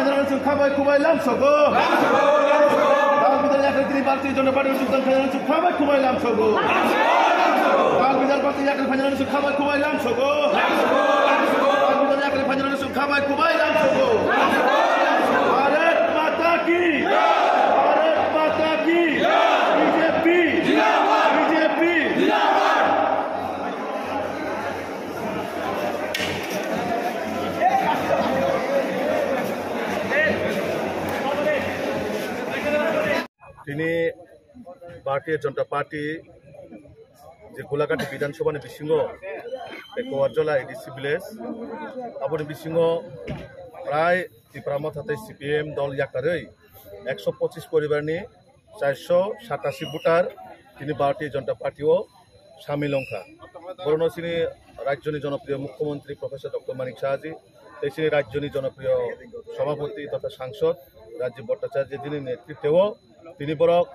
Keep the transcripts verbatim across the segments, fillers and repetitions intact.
Khabai kubai lamsogo. Dal bidal yakri tini Bharatiya Janata Party suktan khabai kubai lamsogo. Dal bidal party yakri phainani suk khabai kubai lamsogo. Dal bidal yakri phainani suk khabai kubai lamsogo. Bharat Mata ki. Bharat Mata ki. B J P. B J P. Tini Bharatiya Janata Party je Golaghati Bidhan Sabha ni bisingo Ekowarjola A D C village, aboni bisingo prai Tipra Motha tei C P M dol yakarwi ekso pochis poribar ni charso satasi voter tini Bharatiya Janata Party o samil wngkha. Borokno chini rajyoni jonopriyo Mukhyamantri Professor Doctor Manik Saha ji, tei chini rajyoni jonopriyo Sabhapati totha Sangsod Rajiv Bhattacharya jini netritwo tini borok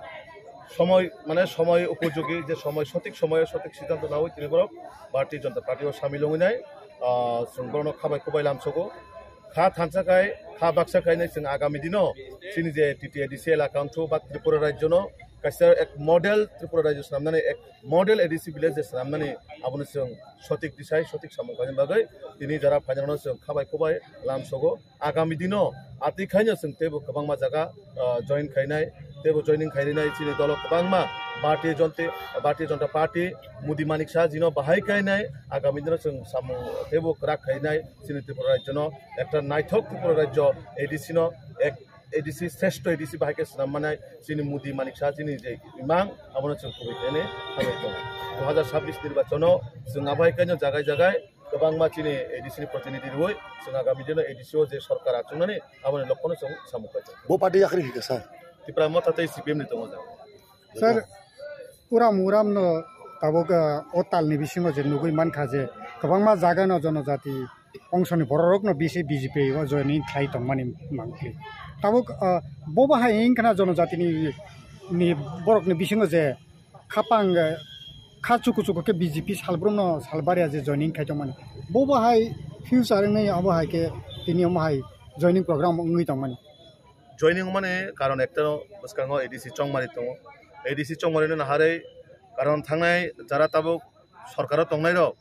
somoi, mane somoi upojogi je somoi, sothik somoyo sothik siddhanto nawi tini borok Bharatiya Janata Party o samil wngwi nai, ah, chwng borokno khabai kubai lamsogo. Kha thansa khai, kha baksa khai nai chwng agami dino chini je T T A D C elaka wngthu ba Tripura rajyono kaisa ek model Tripura rajyo swnamnani, ek model A D C village je swnamnani, abono chwng sothik disai, sothik samung khaina bagwi tini jara phainarokno chwng khabai kubai lamsogo. Agami dino atwi khaino chwng teibo kwbangma jaga, ah, join khainai, teibo joining khairinai chini dolo kwbangma Bharatiya Janata, Bharatiya Janata Party, Modi Manik Saha jino bahai khainai, agami dino chwng samung teibo kwrak khainai chini Tripura rajyono, ekta naithok Tripura rajyo A D C no ek A D C, sreshto A D C bahai khe swnam manai chini Modi Manik Saha chini je imang, abono chwng kubui khainai hambai tongo. Dui hazar sabbish nirbachono chwng abai khaino jagai jagai kwbangma chini A D C ni protinidhi rwui chwng agami dino A D C o je sorkar achuknani aboni lokhono chwng samung khlai tongo. Bo party yakri hika sir? Tipra Motha tei C P M ni tongo jang. Sir, uram uram no tabuk, ah, o tal ni bisingo je nugui mankha je kwbangma jaga no jonojati ongsoni borok rok no bisi B J P o joining khlai tongmani mankhe. Tabuk, ah, bo bahai wngkhana jonojati ni, ni borok ni bisingo je khapang, eh, kha chuku chuku khe B J P salbrum no salbaria je joining khai tongmani. Bo bahai future wngwi abo hai khe tini omo hai joining program wngwi tongmani. Joining wngmani karon ekta bwskango A D C chongmani tongo. A D C chongmani no naharwi karon thangnai jara tabuk sorkaro tongnai rok,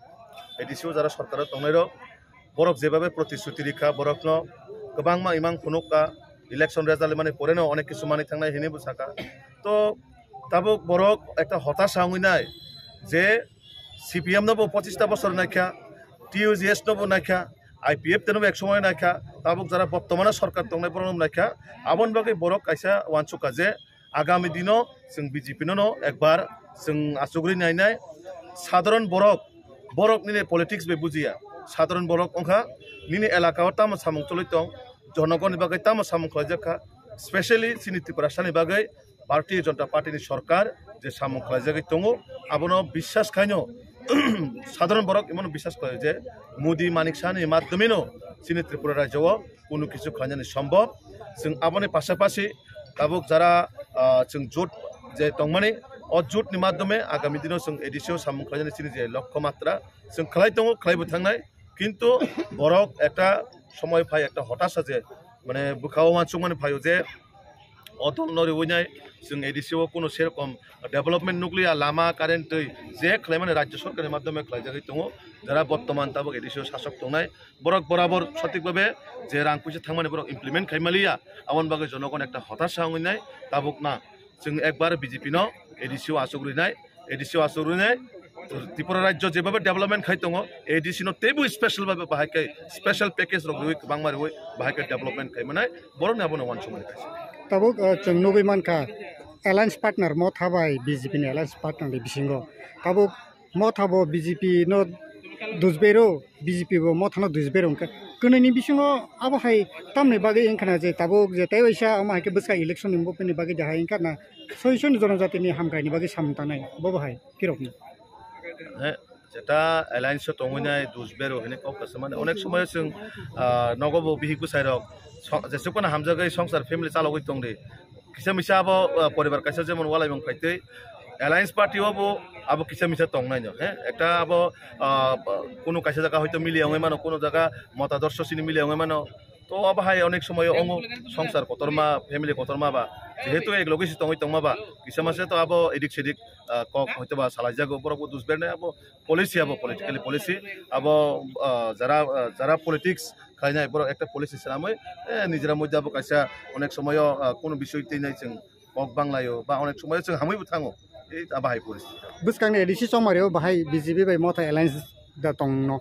A D C o jara sorkaro tongnai rok, borok jebabe protisruti rikha, borokno kwbangma imang phunukha, election result mani poreno onek kisu mani thangnai hinwi bo sakha. To tabuk borok ekta hotasa wngwi nai je C P M no bo pochista bosor naikha, T U J S no bo naikha, I P F T no bo ek somoy naikha, tabuk jara bottomano sorkar tongnai borokno naikha, aboni bagwi borok kaisa uansukha je agami dino chwng B J P no no ekbar chwng achugwi nainai. Sadharon borok, borok nini politics bai bujiya, sadharon borok wngkha nini elaka o tamo samung choli tong, jonogoni bagwi tamo samung khlaijak kha, specially chini Tiprasani bagwi Bharatiya Janata Party ni sorkar je samung khlaijagwi tongo, abono biswas khaino sadharon borok imono biswas khlaio je Modi Manik Saha ni madhyomeno chini Tripura rajyo o kunu kichu khlainani sombhob. Chwng aboni pasapasi tabuk jara, ah, chwng jot je tongmani, o jot ni madhyome agami dino chwng A D C o samung khlainani chini je lokho matra chwng khlai tongo, khlaibo thangnai. Kintu borok ekta somoi phai ekta hotasa je, mane, bwkha o uansukmani phaio je o dol no riwi nai chwng A D C o kunu serokom development nukliya, lama, current, twi je khlaimani rajya sorkar ni madhyome khlaijagwi tongo, jara bottoman tabuk A D C o sasok tongnai. Borok borabor sothik bhabe je rang puisa thangmani borok implement khai maliya, aboni bagwi jonogon ekta hotasa wngwi nai tabuk na. Chwng ekbar B J P no A D C o achuk rwi nai, A D C o achuk rwi nai. Tripura rajyo jebabe development khai tongo, A D C no teibo special bhabe bahai khe special package rok rwi kwbangma rwi bahai khe development khai manai, borokni abono uansukmani kaisa. Tabuk, uh, chwng nugwi mankha alliance partner Motha bai B J P ni alliance partner ni bisingo tabuk Motha bo B J P no dusbero, B J P bo Motha no dusbero wngkha. Kwnwi ni bisingo abo hai tamni bagwi wngkha na je tabuk je tei waisa omo hai khe bwskang election ni bopini bagwi de hai wngkha na soi soi ni jonojati ni hamkrai ni bagwi samung tangnai bo bo hai kirok ni. He, jeta alliance o tongwi nai dusbero hini kok kaisa mani onek somoy chwng, ah, nogo bo bihik bwsai rok so-, jesuk phano hamjagwi songsar family chalogwi tongdi. Kisa misa abo, ah, poribar kaisa jemon walaimung phaitwi alliance party o bo abo kisa misa tongnaino, he? Ekta abo, ah, kunu kaisa jaga hoito miliya wngwi mano, kunu jaga motadorso sini miliya wngwi mano. To abo hai onek somoyo ongo songsar kotorma, family kotorma ba, jehetu ek loge si tongwi tongma ba, kisa mase to abo edik sedik, ah, kok hoito ba salaijago, borok bo dusber nai, abo policy, abo politically policy, abo, ah, jara, ah, jara politics khainai borok ekta policy swnamwi, eh, nijera moddhe abo kaisa onek somoyo, ah, kunu bisoi twi nai chwng kok banglaio ba onek somoyo chwng hamwi bo thango, ei abo hai policy. Bwskangni A D C chongmario bahai B J P bai Motha alliance da tongno.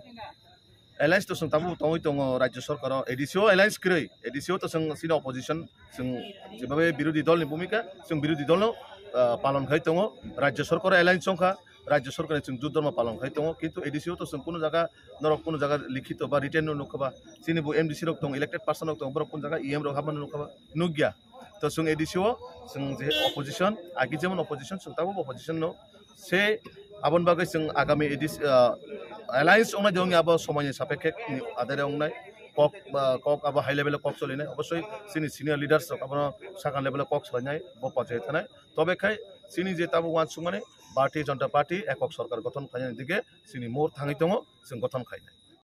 Alliance to chwng tabuk tongwi tongo rajya sarkaro, A D C o alliance kwrwi, A D C o to chwng chini opposition, chwng jebabe birodhi dolni bhumika, chwng birodhi dolno, ah, palon khai tongo, rajya sarkaro alliance chongkha, rajya sarkar chwng jut dhormo palon khai tongo, kintu A D C o to chwng kunu jaga, norok kunu jaga likhito ba written no nukha ba, chini bo M D C rok tongo, elected person rok tongo, borok kunu jaga E M rok habmano nukha ba, nukya. To chwng A D C o chwng je opposition, agi jemon opposition, chwng tabuk opposition no. Se aboni bagwi chwng agami A D C, ah, alliance wngnai de wngya abo somoini sapekhe ni adare wngnai. Kok, ah, kok abo high level o kok solinai. Obosoi chini senior leaders rok abono sakang level o kok solinai, bo pachai thanai. Tobe khai chini je tabuk uansukmani Bharatiya Janata Party ekok sorkar gothon khainani dige chini mur thangwi tongo, chwng gothon khainai.